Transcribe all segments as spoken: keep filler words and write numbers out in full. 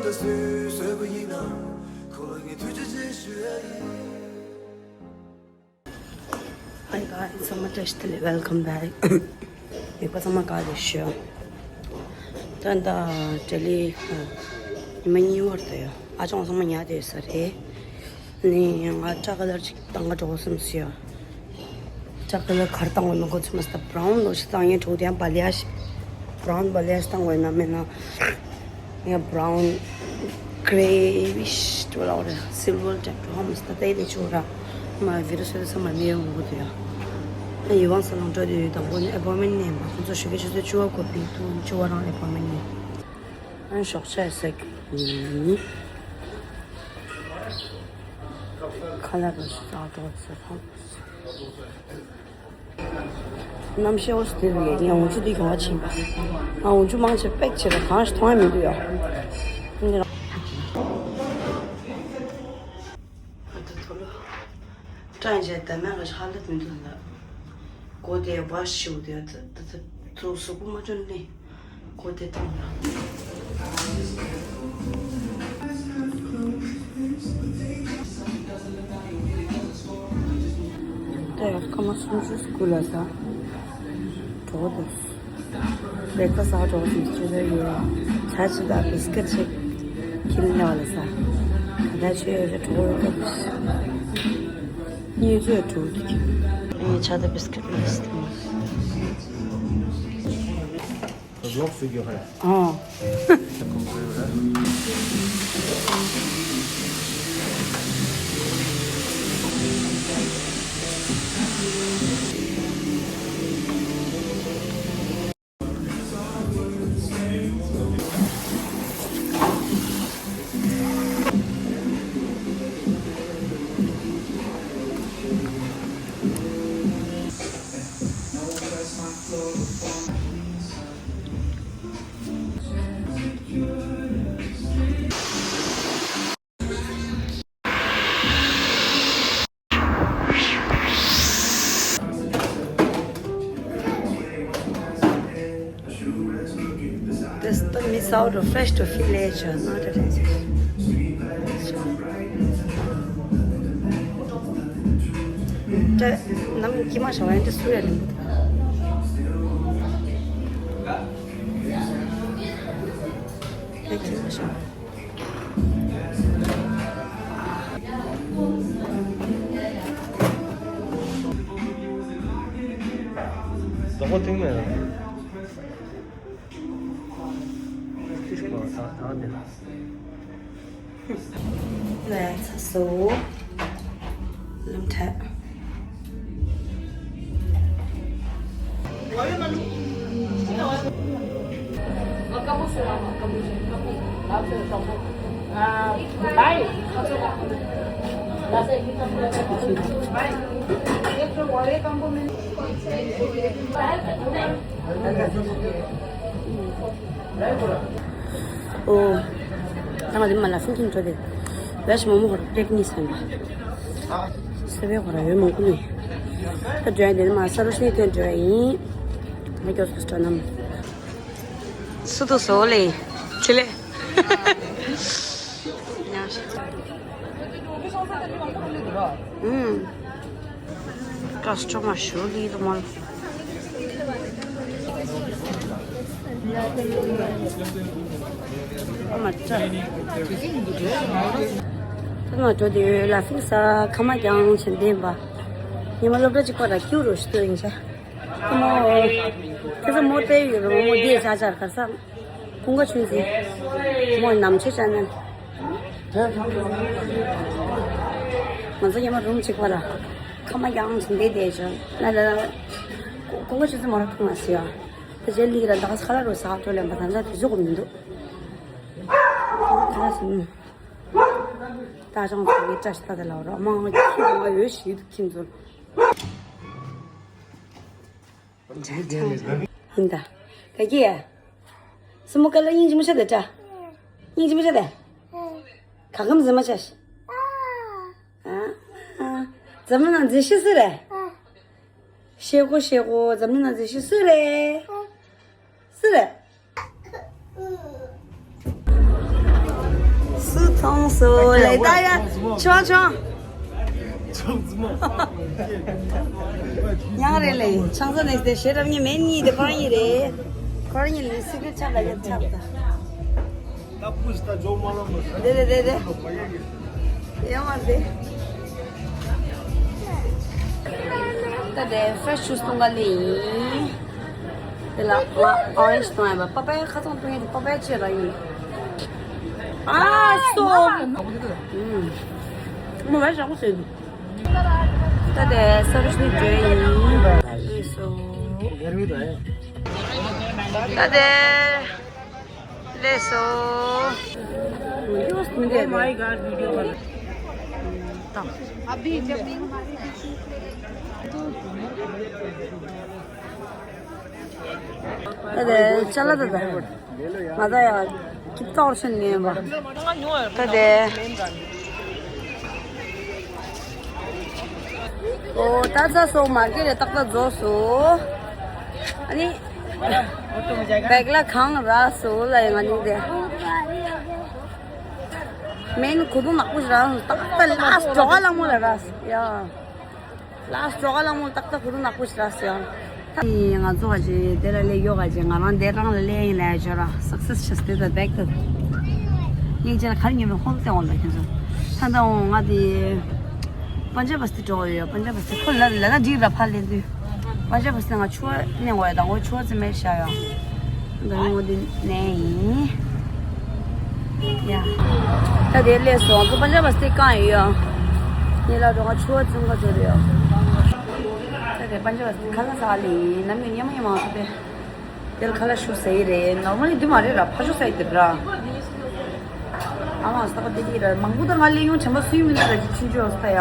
ད་སུས་བཟོས་པ་ཡིན་ན། ཁོ་ལ་ངས་ཐུགས་རྗེ་ཆེ་ཞུ་ཡ་ཡིན། Hi guys, so much actually welcome back. ཡོད་པ་ཚང་མ་ག་རེ་ཞུ། ད་ད་ལྟ་ལི་ཉི་མ་གཉིས་བར་དུ་ཡོད། ཨ་ཅང་ཚང་མ་ཉལ་བསྡད་ས་རེད། ནི་ང་སྐྲ་ཀ་ལར་ཅིག་བཏང་ག་འགྲོ་བསམ་སི་ཡ། སྐྲ་ཀ་ལར་གར་བཏང་དགོས་ན་གོ་ཚོད་མ་སི་ད་བྷ་རའུན་ལོ་ཞིག་བཏང་ཡིན་འགྲོ་དེ་ཡང་བ་ལི་ཡ་ཞིག་བྷ་རའུན་བ་ལི་ཡ་ཞིག་བཏང་དགོས་ན་མེད་ན། ཡང་བྷ་རའུན་གྷ་རེ་ཝིཤ་འགྲོ་ལ་འོ་རེད། སིལ་ཝར་ཊེབ་འགྲོ་ཧམ་སི་ད་ལྟ་ཡི་དེ་ཆུ་ར་མ་བི་རུ་སི་དེ་ཚང་མ་མི་ཡོང་གོ་དུ་ཡ། ཡི་ཝང་ས་ལོང་འགྲོ་དུ་ཡོད་དང་པོ་ནི་ཨེ་པོན་མེན་ནས་མ་ཁོང་ཚོ་ཞུ་གི་ཆུ་ཚོད་བཅུ་བ་གོ་པི་ཏུ་བཅུ་བ་རང་ཨེ་པོན་མེན་ནས། ཨ་ཞོགས་ཇ་ཟེར་གི་ཡིན། ཁ་ལག་རེ་ཞིག་བཟའ་འགྲོ་ཟེར་ཧང་། གནམ་གཤིས་འོ་སི་དེ་རུ་ཡོད། ངས་འོང་ཆུ་དེ་གྱོང་བ་ཕྱིན་པ། ང་འོང་ཆུ་མང་ཆེ་པེག་བྱེད་པ་གང་ཞིག་མཐོང་ཡ་མི་འདུག་ཡ། འདི་རང་། ཨ་ད་ཐོ་ལོ། ཀྲང་ཅེ་ད་མེ་ལ་ཧ་ལས་མི་འདུག་ལ། གོ་དེ་བ་ཤིའུ་དེ་ད་ད་ད་ཚོ་སུ་གུ་མ་ཅོན་ལེ། གོ་དེ་ཐང་ལ། ད་ཡར་ཁ་མ་སུམ་ཅུ་སྐུ་ལ་ས། གྲོགས་དང་། བེ་ཁ་ས་གྲོགས་སུམ་ཅུ་ལ་ཡོད། ཇ་ཅི་དང་བིས་ཀེ་ཅིག་ཁྱིམ་ནས་བ་ལ་ས། ད་ཆོས་ཡོད་རེད་གྲོགས་ཡོད་ག་དུས། གཉིས་ཚོད་གྲོགས་ཀྱི་ཁྱིམ། ངས་ཇ་དང་བིས་ཀེ་མ་ས་དང་། ལོག་སུ་གྱོ་ཧ། ཨོ། This the miss out of fresh to feel age, not a taste. ད་ནམ་ཀྱི་མ་ཤོར་ཡང་དེ་སུ་ཡ་ལེན། ད་ཀྱི་མ་ཤོར། དོག་པ་ཐིག་མེད་ལ། ཤི་ཤི་པ་ད་ད་འདི་ལ། ལས་ཚ་སོ། ལམ་ཐད། ཨོ། ད་ང་འདི་མ་ལ་སུན་ཁྱིམ་འགྲོ་དེ། བེ་ཤ་མོ་མོ་ཧོར་པེག་ནི་སན་པ། སེ་བེ་ཧོར་ཡོད་མོ་ཀུ་ནི། ད་འགྲོ་ཡ་འདི་ནི་མ་ས་རུ་སི་ཐོན་འགྲོ་ཡ་ཡིན། ང་སྐྱོ་སོ་སྤྲོ་ནམ། སུ་དུ་སོ་ལེ། ཆི་ལེ། ཨུམ། ཀ་སི་ཊོ་མར་ཞུ་ལི་དུ་མོལ། ཨ་མ་ཅག་ད་ང་འགྲོ་དུས་ལ་ཕིག་ས་ཁ་མ་ཀྱང་ཆེན་ལྡན་པ། ཉི་མ་སློབ་གྲྭ་གཅིག་པ་ར་ཁྱུ་རུ་ཞུ་དོ་ཡིན་ཤག་ཁོ་མོ། ཁ་ས་མོ་ཏེ་ཡོད་རུང་མོ་དེ་ཤ་ཆར་ཁར་ས། ཀུན་དགའ་ཆུན་ཟིན། མོ་ནམ་ཆེ་ཅན་ནན། ང་ཚོ་ཉི་མ་རུམ་གཅིག་པ་ལ། ཁ་མ་ཡང་ཟིན་དེ་བསྡད་བྱུང་། ན་ད་ཀུན་དགའ་ཆུན་ཟིན་མ་ར་ཐུང་ང་ཟི་ཡ། ད་ཅེ་ལི་ར་ད་ག་ས་ཁ་ལ་རུ་ས་ཧ་ཏོ་ལེན་པ་ད་ད་དེ་ཟུག་མི་འདུག་ད་ཟིན། ད་ཅང་ཟིན་ངའི་བཀྲ་ཤིས་ད་ད་ལ་ར་མང་ང་ཁྱི་མ་ཡོད་ཤི་ཁྱིམ་ཚུལ། ཡིན་ད། ག་གི་ཡ། སི་མོ་ཀ་ལ་སྙིང་རྗེ་མོ་ཆ་དེ་ཏྲ། སྙིང་རྗེ་མོ་ཆ་དེ། ག་གམ་ཟི་མ་ཆ་ཤི། ཨ། ཨ། འཛམ་གླིང་ནང་མཛེས་ཤོས་སུ་རེད། ཤེས་གོ་ཤེས་གོ་འཛམ་གླིང་ནང་མཛེས་ཤོས་སུ་རེད། སུ་རེད། སུ་མཐོང་སོང་ལེ་ད་ཡ། ཆོ་ཆོ། ཡང་རེད་ལེ། ཆང་ས་ནས་དེ་ཞེ་རབ་གཉིས་མེད་གཉིས་དེ་ཁོ་རང་གཉིས་རེད། ཁོ་རང་གཉིས་ལ་སི་ཀྲེ་ཊི་ཆགས་ལ་ཡ་ཆགས་ད། དེ་དེ་དེ་དེ། ཡང་མ་དེ། ད་དེ་ཧྥེ་རེ་ཤི་ཇུ་སི་གཏོང་ག་ལེ་ཡིན། དེ་ལ་ཨོ་རེན་ཇི་གཏོང་ཡ་པ་པ་པ་ཡ་ཁ་ཚོང་གཏོང་ཡ་དེ་པ་པ་ཡ་ཆེ་ར་ཡིན། ཨ་སོ། ཨུམ། མོ་བས་ཞག་པོ་ཟེར་འདུག་ད་དེ་ས་རུ་ཤི་ནི་འགྲོ་ཡིན། ལགས་སོ། ད་དེ། ལགས་སོ། Oh my God, video. ཨ་ལས་ཅ་ལག་ད་ད། ང་ད་ཡ་ཀིབ་ཏོར་ཤན་ངེས་པ། ད་དེ། ཨོ་ད་ཚ་སོ་མར་ཀེ་རེ་ཏག་ཏག་རྫོགས་སོ། ཨ་ནི། བེག་ལ་གང་རག་སོ་ལ་ཡ་ང་ནི་དེ། མེན་གོ་དུང་ནག་པོ་ཞིག་རག་སོ་ཏག་ཏག་ལ་ཇོ་ག་ལ་མོ་ལ་རག་སོ་ཡ། ལགས་སོ། ཇོ་ག་ལ་མོ་ཏག་ཏག་གོ་དུང་ནག་པོ་ཞིག་རག་སོང་། ད་ང་ཚོ་ག་ཅིག་དེ་ལ་ལས་ཡོ་ག་ཅིག་ང་རང་དེ་རང་ལ་ལས་ཡིན་ལས་ཅོ་ར་སག་སེ་སི་ཆེ་སྟེ་ད་བེག་ཏུ། ངས་ཅི་ལ་གར་ཉོས་མེད་ཧོལ་ཏེ་འོང་ལ་ཁྱེད་ཚོ། ད་ད་འོང་ང་དེ་པན་ཇབ་བ་སི་ཏི་འགྲོ་ཡོད། པན་ཇབ་བ་སི་ཏི་ཁོ་ལ་ལ་ད་འགྲིག་ར་ཕ་ལེན་དུས། པན་ཇབ་བ་སི་ཏི་ང་ཆུ་བ་ནས་འོང་ཡ་ད་འོ་ཆུ་བ་ཙི་མེར་ཤ་ཡ། ད་ངོ་དེ་ནས་ཡིན། ཡ། ད་དེ་ལས་སོང་ཚོ་པན་ཇབ་བ་སི་ཏི་གང་ཡོད། ཉེ་ལ་འགྲོ་ང་ཆུ་བ་ཙི་མ་ཚོ་རེད། ད་དེ་པན་ཇབ་བ་སི་ཏི་ཁ་ལག་ཟ་ལེ་ཡིན་ནམ་ཡོད་ཉེ་མ་ཉེ་མ་ཚོ་དེ། དེར་ཁ་ལག་ཤུ་ཟ་ཡི་རེད། ནོར་མལ་ལི་འདི་མ་རེད་ར་ཕ་ཤུ་ཟ་ཡི་དེ་ར། ཨ་མ་ས་པ་དེ་དེ་ར་མང་པོ་ད་ང་ལས་ཡོང་བྱམས་པ་སུའི་མི་འདུག་ར་ཅི་ཆུང་ཆུང་ས་ཡ།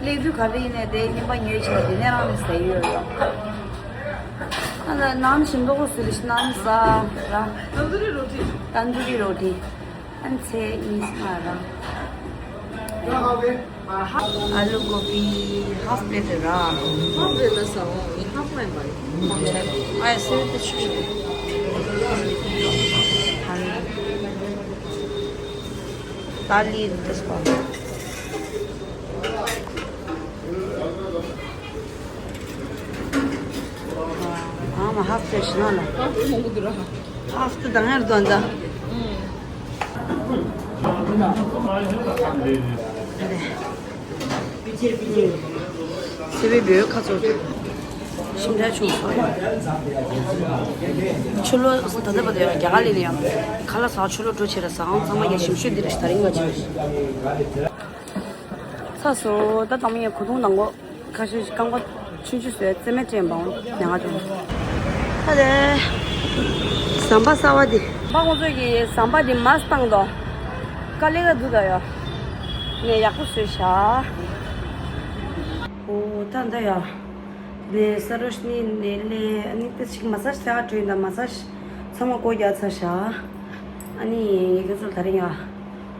ལས་དུས་ག་རེ་ཡིན་ནས་དེ་ཉིན་པ་ཉོས་བྱས་དེ་ནས་རང་ནས་ཟ་ཡི་ཡོད་ར། ཨ་ལ་ནང་ཞིམ་མདོག་གོ་སུ་ལི་ཤི་ནང་ཟ་ར། ཏན་དུ་རི་རོ་ཏི། ཏན་དུ་རི་རོ་ཏི། ཨན་ཚེ་ཨིན་སི་མ་ར། ཨ་ལུ་གོ་པི་ཧ་ཕི་པི་ལེ་ཊི་ར། ཧ་ཕི་པི་ལེ་ཊི་ལ་ས་འོང་ཨིན་ཧ་ཕི་མ་ཡིན་པ་ཡིན། ཨ་ཡ་སེ་ཏི་ཆུ་ཆུ། ཏ་ལི་ཏི་སི་པ། ཨ་མ་ཧ་ཕི་པི་ལེ་ཊི་ཞིག་ན་ལ། ཧ་ཕི་པི་ལེ་ཊི་མང་པོ་འདུག་ར། ཧ་ཧྥ་ཏུ་དང་ཡར་དོན་ད། སེ་བའི་བེའུ་ཁ་ཚོར། ཞིམ་དྲག་བྱུང་སོང་། ཆུ་ལོ་ད་ལྟ་བར་དུ་ཡང་རྒྱ་གར་ལས་ནས་ཡང་། ཁ་ལག་ཟ་ཆུ་ལོ་འགྲོ་བྱེད་ལ་ཟ་ཁང་ཚང་མ་ཡ་ཞིམ་ཤོས་འདི་རེད་ད་རིང་ག་ཆེ། ཚ་སོ་ད་དང་མི་ཡ་གོ་ཐུང་དང་གོ། ཁ་ཤས་རྐང་པ་ཆུང་ཆུང་བཟོས་རྩེ་མོ་སྤྲད་འབའ་ཉ་ང་ཅུང་། ཨ་ལེ། ཟམ་པ་གསར་བ་འདི། པ་ཁོང་ཚོས་ཀྱི་ཟམ་པ་འདི་མ་བཏང་དོ། དཀའ་ལས་ཀ་འདུག་ད་ཡོ། ངས་ཡག་པོ་བཟོས་ཤག་ཨོ་ད་འདི་ཡ། ནས་ས་རོ་ཤི་ནི་ནས་ལས་ཨ་ནི་ཏི་ཞིག་མ་སཱ་ཇི་ཟེར་བ་འགྲོ་ཡིན་ད་མ་སཱ་ཇི་ཚང་མ་སྒོ་རྒྱག་ཚར་ཤག་ཨ་ནི་ངས་ཁྱོད་ཚོ་ད་རིང་ཡ།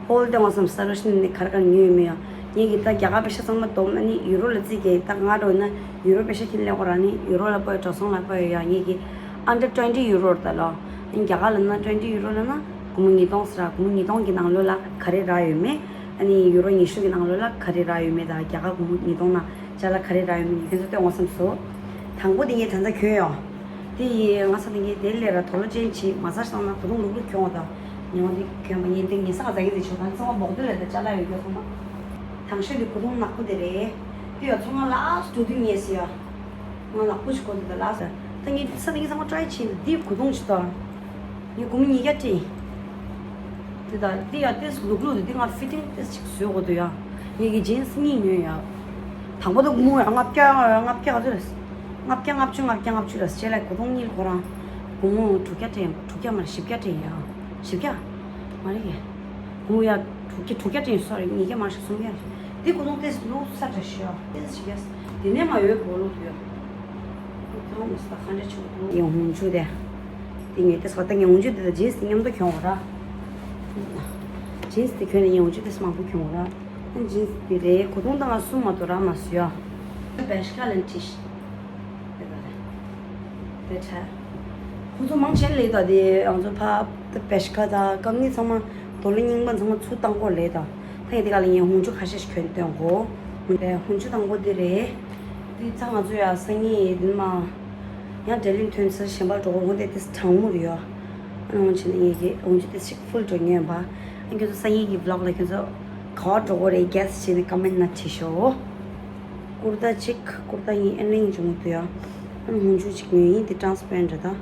ཧོལ་དེ་ང་སམ་ས་རོ་ཤི་ནི་གར་གར་ཉོས་ཡོད་མེད་ཡ། ངེད་ཀྱི་ད་རྒྱ་གར་པེ་ཤ་ཚང་མ་བསྡོམས་ཨ་ནི་ཡུ་རོ་ལ་བརྩིས་ཀྱི་ད་ང་འགྲོ་ན་ཡུ་རོ་པེ་ཤ་ཁྱེར་ལེགས་པོ་ར་ནི་ཡུ་རོ་ལ་སྤོ་ཡ་འགྲོ་སོང་ལ་སྤོ་ཡ་ཡ། ངེད་ཀྱི་under twenty euro ད་ལོ། ཨ་ནི་རྒྱ་གར་ལ་ན་twenty euro ལ་ན་སྒོར་མོ་ཉིས་སྟོང་ཟེར་ར། སྒོར་མོ་ཉིས་སྟོང་གི་ནང་ལོགས་ལ་ག་རེ་རག་ཡོད་མེད། ཨ་ནི་ཡུ་རོ་ཉི་ཤུ་གི་ནང་ལོགས་ལ་ག་རེ་རག་ཡོད་མེད་ད་རྒྱ་གར་སྒོར་མོ་ཉིས་སྟོང་ན་ཅ་ལག་ག་རེ་རག་ཡོད་མེད་ངེད་ཚོ་ལྟོས་འོང་བསམ་སོང་། དང་པོ་དེ་ངས་ད་ལྟ་གྱོན་ཡོང་། དེ་ཡིས་ང་ཚ་དེ་ངས་དེ་ལས་ར་དོ་ལོ་ཅན་བྱེད་མ་ས་ཞིག་བཏང་ན་ད་དུང་ལུག་ལུག་གྱོང་བ་དང་། ཉི་མ་དེ་གྱོན་པ་ངས་དེ་ངས་ས་ག་ཟ་གི་དེ་ཆོག་ད་ཚང་མ་འབོག་དེ་ལས་དེ་ཅ་ལག་ཡོད་རྒྱུ་ཚང་མ། དང་ཤོས་དེ་གོ་ཐུང་ནག་པོ་དེ་རེད། དེ་ཡ་ཚོང་ང་ལ་ཨ་སུ་དུ་ངས་སི་ཡ། ང་ནག་པོ་ཞིག་གོ་དེ་དེ་ལ་ཟ། ད་ངས་ས་དེ་ངས་ཚང་མ་ཀྲའི་བྱེད་དེ་གོ་ཐུང་ཞིག་དང་། ངས་སྒོར་མོ་ཉིས་བརྒྱ་སྤྲད། དེ་དང་དེ་ཡང་ཏེས་ལུག་ལུག་དེ་དེ་ང་ཕི་ཊིང་ཏེས་ཅིག་བཟོས་དགོས་འདུག་ཡ། ངེད་ཀྱི་ཇིན་སི་གཉིས་ཉོས་ཡ། དང་པོ་དེ་སྒོར་མོ་ཡ་ལྔ་བརྒྱ་ལྔ་བརྒྱ་ག་ཚོད་རེད། ལྔ་བརྒྱ་ལྔ་བཅུ་ལྔ་བརྒྱ་ལྔ་བཅུ་རེད། རྗེས་ལ་གོ་ཐོང་གཉིས་ཁོ་རང་སྒོར་མོ་དྲུག་བརྒྱ་སྤྲད། དྲུག་བརྒྱ་མ་རེད་བཞི་བརྒྱ་སྤྲད་ཡ། བཞི་བརྒྱ་མ་རེད་གི། སྒོར་མོ་ཡ་དྲུག་བརྒྱ་དྲུག་བརྒྱ་སྤྲད་ཡིན་སོ་རེད། ཉིས་བརྒྱ་མ་རེད་སུམ་བརྒྱ་རེད། དེ་གོ་ཐོང་ཏེས་ལུག་ས་དྲ་ཤི་ཡ་ཏེས་བཞི་བརྒྱ། དེ་ནས་མ་ཡོད་གོ་ལུག་ཡོད། ཡང་ཧུང་ཆུ་དེ། དེ་ངས་དེ་སོ་ད་ངས་ཧུང་ཆུ་དེ་དང་ཇིན་སི་དེ་མཉམ་དུ་གྱོན་འོ་ར། ཇིན་སི་དེ་གྱོན་ནས་ངས་ཧུང་ཆུ་དེ་མང་པོ་གྱོན་འོ་ར། ཨ་ཇིན་སི་དེ་རེད་གོ་ཐུང་ད་ང་གསུམ་མ་གཏོགས་རག་མ་སོང་ཡ། བེ་ཤ་ལན་ཏིཤ། དེ་ད་རེད། དེ་ཁྲ། ཁོ་ཚོ་མང་ཆེན་ལས་ད་དེ་ང་ཚོ་ཕ་ད་བེ་ཤ་ད་ཀམ་ནི་ཚང་མ། དོ་ལོ་རྙིང་པ་ཚང་མ་ཚུར་བཏང་གོ་ལེ་ད། ད་ཡི་དེ་ག་ལ་ངས་ཧུང་ཆུ་ཁ་ཤས་ཤིག་གྱོན་སྟོན་གོ། ཧུང་ཆུ་དང་པོ་འདི་རེད། འདི་ཚང་ང་ཚོ་ཡ་སང་ཉིན་འདི་མ། ཡང་འབྲས་ལིན་ཐོན་ཚར་གཞན་པར་འགྲོ་གོ། ཧུང་དེ་དེ་གྲང་མོ་རེད་ཡོ། ཨ་ནི་ཧུང་ཆུ་ནི་ངས་ཀྱི་ཧུང་ཆུ་དེ་ཞིག་ཕུལ་འགྲོ་ཉན་པ། ཨ་ཁྱོད་ཚོ་སང་ཉིན་གྱི་བི་ལོག་ལ་ཁྱོད་ཚོ་ག་བར་འགྲོ་གོ་རེད་གེ་སི་བྱས་ནས་ཀོ་མེན་ན་བྲིས་ཤོག། ཀུར་ཏ་གཅིག་ཀུར་ཏ་གཉིས་ཨེ་ནི་ཡིན་ཅུང་འདུག་ཡ། ཨ་ནི་ཧུང་ཆུ་གཅིག་ཉོས་ཡིན་དེ་ཊ་རན་སི་པེ་རེན་ཊི་རེད་ད།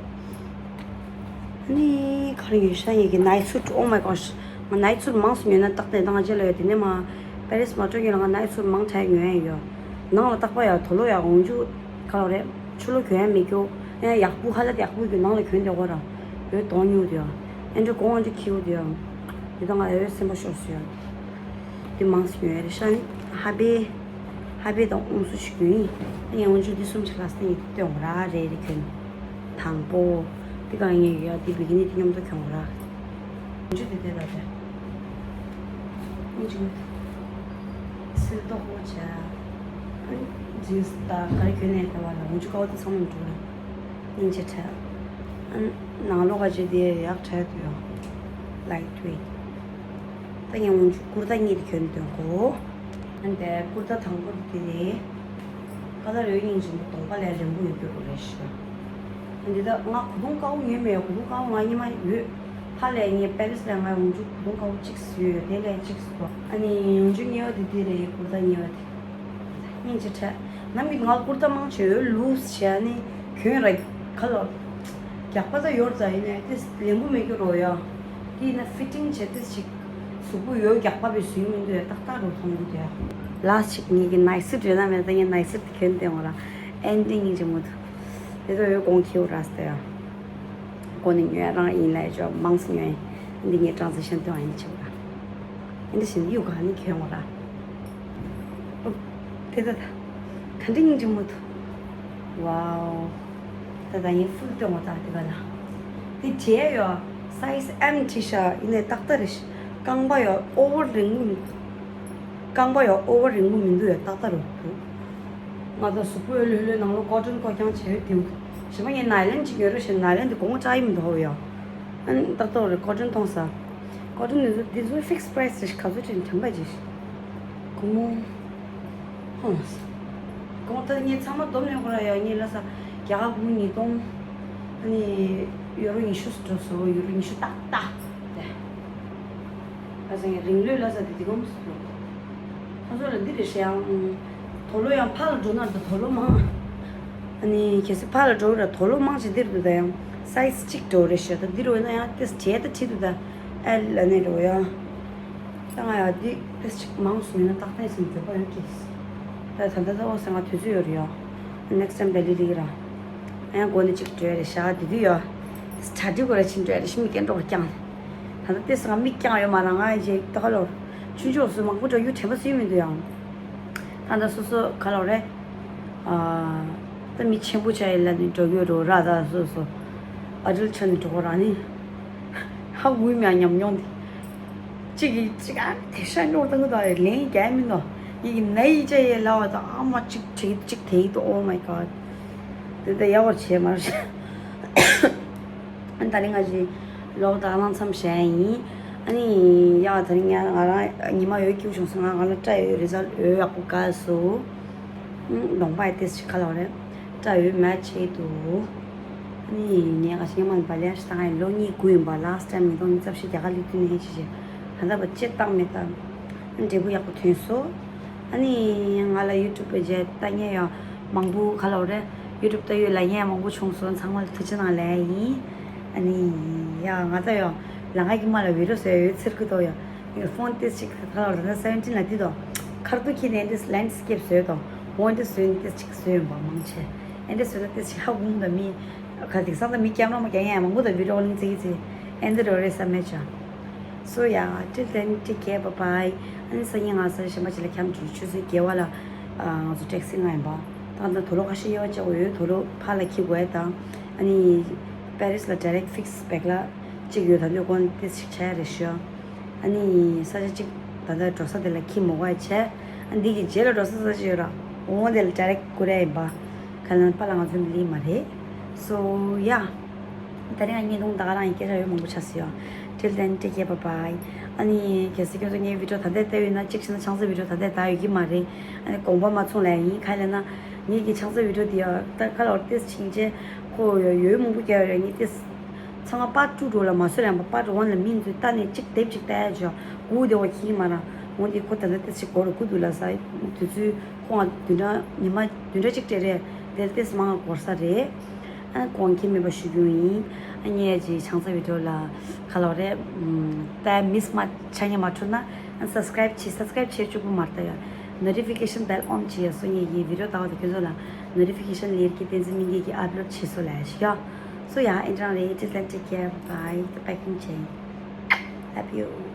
ཨ་ནི་ག་རེ་ཉོས་ཤ་ཡི་གི་ནའི་སུ་ཊི། Oh my gosh. ང་ནའི་སུ་ཊི་མང་སུ་ཉོས་ན་ཏག་ཏག་ཏང་རྗེས་ལ་ཡོད་དེ་ནས་མ། པེ་རིས་མ་སྤྲོད་ཉོས་ལ་ང་ནའི་སུ་ཊི་མང་དྲགས་ཉོས་ཡ་ཡོད། ནང་ལ་ཏག་པ་ཡ་དོ་ལོ་ཡ་ཧུང་ཆུ་ག་རེ་རེད། ཆུ་ལོ་གྱོན་ཡ་མི་གྱོ། ཡ་ཡག་པོ་ཧ་ལས་ཡག་པོ་གྱོ་ནང་ལ་གྱོན་བསྡད་གོ་ར། ཡོད་དོང་ཉུ་དེ་ཡ། ཨེ་འདྲ་གོང་ཨེ་འདྲ་ཁྱེའུ་དེ་ཡ། དེ་དང་ང་ཡོད་སེམས་པ་ཤོར་སོང་ཡ། དེ་མང་སུ་ཉོས་ཡ་རེད་ཤ་ནི་ཧ་པེ། ཧ་པེ་དང་ཨུམ་སུ་ཞིག་གྱོན་ཡིན། ཡང་ཧུང་ཆུ་འདི་གསུམ་ཞིག་ལ་སྟེང་ཡིན་སྟོན་ར་རེ་རེ་གྱོན། དང་པོ། འདི་གང་ཡིན་ཡ་འདི་བི་གི་ནི་དེ་མཉམ་དུ་གྱོན་ར། ཧུང་ཆུ་དེ་དེ་ལ་དེ། ཧུང་ཆུ། སིལ་ཏོག་ཧོ་ཆ། ཨ་ནི་ཇིན་སི་དང་ག་རེ་གྱོན་ནས་དེ་བ་ལ་ཧུང་ཆུ་ཀའོ་དེ་ཚང་མ་འགྲོ་ར། སྙིང་རྗེ་ཁྲལ། ཨ་ནི་ནང་ལོགས་ཀ་ཅི་དེ་ཡག་ཁྲལ་དུ་ཡོང་། ལའིཊ་ཝེཊ། ད་ངས་འོན་ཆུ་ཀུར་ཏ་གཉིས་དེ་གྱོན་དོན་གོ། ཨ་ནི་ཀུར་ཏ་དང་པོ་དེ་རེད། ཁ་ལག་རོལ་སྙིང་རྗེ་མོ་གདོང་པ་ལས་རིང་པོ་ཡོད་རྒྱུ་རེད་ཤག་འདི་ད་ང་གོས་ཐུང་དཀར་པོ་ངས་མེད། གོས་ཐུང་དཀར་པོ་ང་གཉིས་མ་ཡོད། ཕ་ལས་ངས་པེ་རིས་ལས་ང་འོན་ཆུ་གོས་ཐུང་དཀར་པོ་གཅིག་བཟོས་ཡོད། དེ་ལས་གཅིག་བཟོས། ཨ་ནི་འོན་ཆུ་གཉིས་པ་དེ་དེ་རེད། ཀུར་ཏ་གཉིས་པ་དེ། སྙིང་རྗེ་ཁྲལ། ནམ་གྱི་ང་ཀུར་ཏ་མང་ཆེ་ཡོད་ལུས་བྱས་ནི་གྱོན་ར་ཁ་ལོ། རྒྱགས་པ་ད་ཡོར་ཙ་ཡིན་ནས་དེ་ལེན་པོ་མེད་རྒྱུ་རོ་ཡ། དེ་ཡིན་ན་ཕི་ཊིང་བྱས་དེ་ཞིག་གཟུགས་པོ་ཡོད་རྒྱགས་པ་བའི་བཟོས་མི་འདུག་ཡ། ཏག་ཏག་རོ་མཐོང་གི་འདུག་ཡ། ལ་ཞིག་ངེད་ཀྱི་ནའི་སི་ཊི་རེད་ན་མེད་ད་ངས་ནའི་སི་ཊི་གྱོན་ཏེ་འོང་ར། ཨེན་ཏི་སྙིང་རྗེ་མོ་འདུག་དེ་ཚོ་ཡོད་གོང་ཁྱེའུ་ར་སྟེ་ཡ། ཀོ་ནི་ཉོས་རང་ཡིན་ལས་ཅོ་མང་སུ་ཉོས་ཡིན། འདི་ངས་ཀྲང་ཙེ་ཤན་སྟོན་ཡིན་ཆེ་བ། འདི་བཞིན་གཡུ་ག་ནི་གྱོན་འོང་ར། དེ་ད་ད། ག་འདྲ་སྙིང་རྗེ་མོ་འདུག་ཝའོ། ད་ད་ངས་ཕུལ་སྟོན་འོང་ད་དེ་ག་ལ། དེ་བྲིས་ཡོད། སའི་ཛི་ཨེམ་བྲིས་ཤག་ཡིན་ནའི་ཏག་ཏག་རེད། རྐང་པ་ཡོད་ཨོ་བར་རིང་པོ་མི་འདུག་རྐང་པ་ཡོད་ཨོ་བར་རིང་པོ་མི་འདུག་ཡོད་ཏག་ཏག་རེད་འདུག་ང་ཚོ་གཟུགས་པོ་ལྷོད་ལྷོད་ནང་ལོགས་ཀོ་ཊོན་བཀོལ་རྐྱང་བྱས་ཡོད་དེ། གཞན་པ་ངས་ནའི་ལོན་ཅིག་ཡོད་རེད་ཞེས་ནའི་ལོན་དེ་གོང་བཀྲ་ཡི་མི་འདུག་ཡོད། ཨ་ནི་ཏག་ཏག་རེད། ཀོ་ཊོན་མཐོང་ས། ཀོ་ཊོན་འདི་ཚོ་འདི་ཚོ་ཕིག་སི་པ་རའི་སི་རེད། ག་ཚོད་དྲན་དྲན་པ་ཅིག་སྒོར་མོ། ཧང་སང་། སྒོར་མོ་ད་ངས་ཚང་མ་བསྡོམས་ནས་ཁོ་ར་ཡ་ངས་ལ་ས་རྒྱ་གར་སྒོར་མོ་ཉིས་སྟོང་། ཨ་ནི་ཡུ་རོ་ཉི་ཤུ་འགྲོ་སོང་། ཡུ་རོ་ཉི་ཤུ་ཏག་ཏག་དེ། ཨ་ཙི་ངས་རིང་ལོས་ལ་ས་དེ་དེ་གོམས་སུ། ཁོ་ཚོ་ལ་འདི་རེད་ཤེ་ཡང་། དོ་ལོ་ཡང་ཕར་ལ་འགྲོ་ན་ད་དོ་ལོ་མང་། ཨ་ནི་གལ་སྲིད་ཕར་ལ་འགྲོ་ར་དོ་ལོ་མང་ཅིག་འདིར་འདུག་ད་ཡང་སའི་ཛི་གཅིག་འགྲོ་རེད་ཤག་ད་འདིར་འོ་ན་ཡང་ཏེས་བྲལ་ད་ཁྲིད་འདུག་ད་ཨེལ་ཨ་ནི་འགྲོ་ཡང་། ད་ང་ཡང་འདི་ཏེས་གཅིག་མང་སོང་ཡིན་ན་ཏག་ཏག་ཡིན་སེམས་འགྱོད་པ་ཡོད་ཀྱི། ད་ད་ད་ད་འོ་ས་ང་དུས་ཚོད་ཡོད་རེད་ཡ། ནེག་སི་ཊའིམ་ད་ལི་ལི་གི་ར། ཡང་སྒོ་ནས་གཅིག་འགྲོ་ཡ་རེད་ཤག་དེ་དུས་ཡ། གྲ་སྒྲིག་དགོས་ར་ཕྱིན་འགྲོ་ཡ་རེད་ཤི་མི་སྐད་འགྲོ་བ་རྐྱང་། ད་ལྟ་ཏེས་ང་མིག་རྐྱང་ཡོད་མ་ར་ང་ཡི་རྗེས་ད་ག་ལོར། ཆུང་ཆུང་སུ་མང་པོ་འགྲོ་རྒྱུ་དྲན་པ་སུ་ཡིན་མི་འདུག་ཡང་། ད་ལྟ་སོ་སོ་ག་ལོར་རེད། ཨ། ད་མི་ཆེན་པོ་ཆ་ཡི་ལ་ནི་འགྲོ་རྒྱུ་རོ་ར་ད་སོ་སོ། ཨ་རིལ་ཆ་ནི་འགྲོ་གོ་ར་ནི། ཧ་འུ་མྱ་ཉམས་མྱོང་འདི། གཅིག་གིས་གཅིག་ཨ་དེ་ཤ་ཉོ་དང་གི་ད་ལན་རྒྱག་མི་འདུག་ཡི་གི་ན་ཡི་ཅ་ཡི་ལ་བ་ད་ཨ་མ་གཅིག་དྲེག་གཅིག་དེ་ཡི་ད། Oh my god. དེ་ད་ཡག་པར་བྱས་མ་རེད། ཨ་ནི་ད་རིང་ང་ཞིག་ལོག་ད་ལང་མཚམས་བཞག་ཡིན། ཨ་ནི་ཡ་ད་རིང་ང་ང་རང་ཉི་མ་འོད་སྐྱིད་བྱུང་སོང་། ང་ང་ལ་སྐྲ་འོད་རི་ཛལ་འོད་ཡག་པོ་བཀལ་སོང་། ཨུམ་གདོང་པ་ཡི་ཏེས་ཞིག་ག་ལ་བ་རེད། སྐྲ་འོད་མེད་ཆེད་དུ། ཨ་ནི་ངས་ང་ཞིག་ཉི་མ་ནི་བ་ལེ་ཞིག་ད་ང་ཡི་ལོ་གཉིས་དགུ་ཡིན་པ། ལ་སི་ཊི་ཊའིམ་ཉིས་སྟོང་ཉི་ཤུ་རྩ་བཞི་རྒྱ་གར་སླེབས་དུས་ནས་ཞིག་ཞིག་ད་ལྟ་བ་ཅེ་བཏང་མེད་ད། ཨ་ནི་འབྲས་བུ་ཡག་པོ་ཐོན་སོང་། ཨ་ནི་ང་ལ་ཡུ་ཊུབ་པའི་རྗེས་ལྟ་མཁན་ཡང་མང་པོ་ག་ལ་བ་རེད། ཡུ་ཊུབ་ལྟ་ཡོད་ལ་ཡན་མང་པོ་བྱུང་སོང་། ཚང་མ་ལ་ཐུགས་རྗེ་གནང་ལན་ཡིན། ཨ་ནི་ཡ་ང་ད་ཡང་ལ་ང་གི་མ་ལ་བི་ཌི་ཡོ་བཟོས་ཡོད་ཚེར་ཀི་ཏོ་ཡ། ངའི་ཕོན་ཏེ་ཞིག་ག་ལ་བ་རེད་ད་སེ་བེན་ཊིན་ལ་འདི་དོ། ཁར་ཏུ་ཁྱེར་ནས་འདི་ལེན་ཌི་སི་ཀེབ་བཟོས་དོ། འོ་འདི་བཟོས་ནས་ཏེ་ཞིག་བཟོས་ཡོད་པ་མང་ཆེ། ཨེ་འདི་བཟོས་ན་ཏེ་ཞིག་ཧ་གོ་མི་འདུག་མི། ག་དེང་སང་ད་མི་ཀེམ་ར་མ་རྒྱག་ཡ་མང་པོ་ད་བི་ཌི་ཡོ་ལིང་ཙི་གི་ཙི། ཨེ་འདི་རོ་རེ་ས་མེད་ཅ། So yeah, till then, take care, bye bye. ཨ་ནི་སང་ཉིན་ང་ས་གཞན་པ་ཅིག་ལ་འཁྱམ་འགྲོ། ཆུ་ཚོད་བརྒྱད་པ་ལ་ཨ་ང་ཚོ་ཊེག་སི་ང་ཡིན་པ། ད་ད་དུག་ལོག་ཁ་ཤས་དབྱེ་བ་བྱེད་དགོས་ཡོད། དུག་ལོག་ཕར་ལ་འཁྱེར་དགོས་ཡ་དང་། ཨ་ནི་པེ་རིས་ལ་ཌའི་རེག་ཕིག་སི་བེག་ལ་གཅིག་ཡོད། ད་དུས་གོང་ཏེ་ཞིག་ཆ་ཡ་རེད་ཤག་ཨ་ནི་ས་ཆ་གཅིག་ད་ལྟ་འགྲོ་ས་དེ་ལ་འཁྱེར་མི་དགོས་ཡ་བྱས། ཨ་འདི་གི་རྗེས་ལ་འགྲོ་ས་ས་ཆ་ཡོད་ར། འོ་དེ་ལ་ཌའི་རེག་བསྐུར་ཡ་ཡིན་པ། ག་ལ་པ་ལ་ང་ཚོ་མི་ལི་མ་རེད། So yeah. ད་རིང་ང་བརྙན་ཐུང་ད་ག་རང་ཡི་སྐད་ཆ་ཡོད་མང་པོ་ཆགས་སོང་ཡ། Till then, take care, bye bye. ཨ་ནི་གལ་སྲིད་ཁྱོད་ཚོ་ངའི་བི་ཌིའོ་ད་ལྟ་ལྟ་ཡོད་ན་གཅིག་བྱས་ན་ཆང་ས་བི་ཌིའོ་ད་ལྟ་ལྟ་ཡོད་ཀྱི་མ་རེད། ཨ་ནི་དགོངས་པ་མ་ཚོམས་ལབ་ཡིན། ག་རེ་ལབ་ན་ངེད་ཀྱི་ཆང་ས་བི་ཌིའོ་དེ་ཡ་ད་ག་ལ་བར་ཏེས་ཕྱིན་ཆད་ཁོ་ཡོད་ཡོད་མང་པོ་རྒྱག་ཡོད་རེད། ངས་ཏེས་ཚང་མ་པར་ཊུ་འགྲོ་ལ་མ་བཟོས་རན་པ། པར་ཝན་ལ་མིན་ཚོས་ལྟ་ནས་གཅིག་དེབ་གཅིག་ལྟ་ཡ་བྱོས་སྒུག་བསྡད་པ་ཁྱི་མ་ར། འོན་ཏེ་ཁོ་ད་ལྟ་ཏེས་ཞིག་གོ་རུ་སྒུག་འདུག་ལ་ས། དུས་ཚོད་ཁོང་ང་བདུན་ཕྲག་ཉི་མ་བདུན་ཕྲག་གཅིག་སྤྲད་རེད། དེར་ཏེས་མང་ང་འགོར་ས་རེད། ཨ་དགོངས་འགལ་མེད་པ་ཞུ་རྒྱུ་ཡིན། ཨ་ངས་ཅིག་ཆང་ས་བི་ཌིའོ་ལ་ག་ལོག་རེད། ད་མིས་མ་ཆ་ཉེ་མ་འཕྲོད་ན་ཨ་སབ་སི་ཀ་རེབ་བྱེད། སབ་སི་ཀ་རེབ་བྱེད་བཅུག་པ་མ་ལྟ་ཡ་ནོ་ཊི་ཕི་ཀེ་ཤན་བྷེལ་ཨོན་བྱེད་ཡ་སོ། ངས་ཀྱི་བི་ཌིའོ་ལྟ་བ་དང་ཁྱོད་ཚོ་ལ་ནོ་ཊི་ཕི་ཀེ་ཤན་ལེར་གྱི་བསྟན་འཛིན་སྨིན་སྐྱིད་ཀྱི་ཨབ་ལོཌ་བྱེད་སོ་ལ་ཞིག་ཡ། སོ་ཡ་ཨེ་འདྲ་རེད། Till then, take care, bye bye. The packing chain. Love you.